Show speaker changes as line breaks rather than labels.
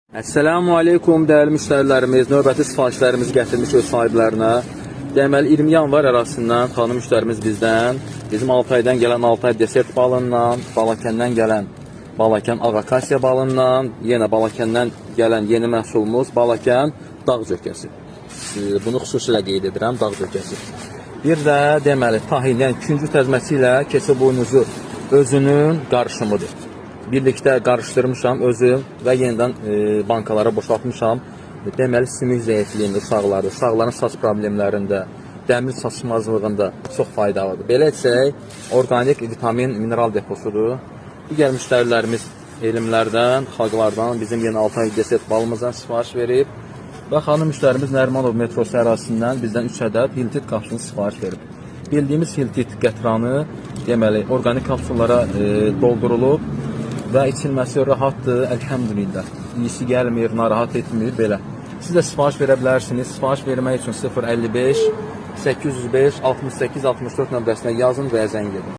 Əssalamu aleykum dəyərli müştərilərimiz. Növbəti sifarişlərimizi gətirmişik öz sahiblərinə. Deməli 20 yanvar ərazisindən xanım müştərimiz bizdən bizim Altaydan gələn Altay desert balından, Balakəndən gələn Balakən ağ akasiya balından, yenə Balakəndən gələn yeni məhsulumuz Balakən dağ cökəsi. Bunu xüsusilə qeyd edirəm, dağ cökəsi. Bir də deməli tahin, yəni küncü təzməsi ilə keçi buynuzu özünün qarışımıdır. Birlikdə qarışdırmışam özüm və yenidən bankalara boşaltmışam. Deməli sümük zəifliyində uşaqlarda, uşaqların saç problemlərində, dəmir çatışmazlığında çox faydalıdır. Belə etsək, orqanik vitamin, mineral deposudur. Digər müştərilərimiz elmlərdən, xalqlardan bizim yenə Altay desert balımızdan sifariş verib və xanım müştərimiz Nərimanov metrosu ərazisindən bizdən 3 ədəd Hiltit kapsulu sifariş verib. Bildiyimiz Hiltit qətranı deməli orqanik kapsullara doldurulub və içilməsi rahatdır, əlhəmdülillah. İyisi gəlmir, narahat etmir belə. Siz də sifariş verə bilərsiniz. Sifariş vermək üçün 055 805 68 64 nömrəsinə yazın və ya zəng edin.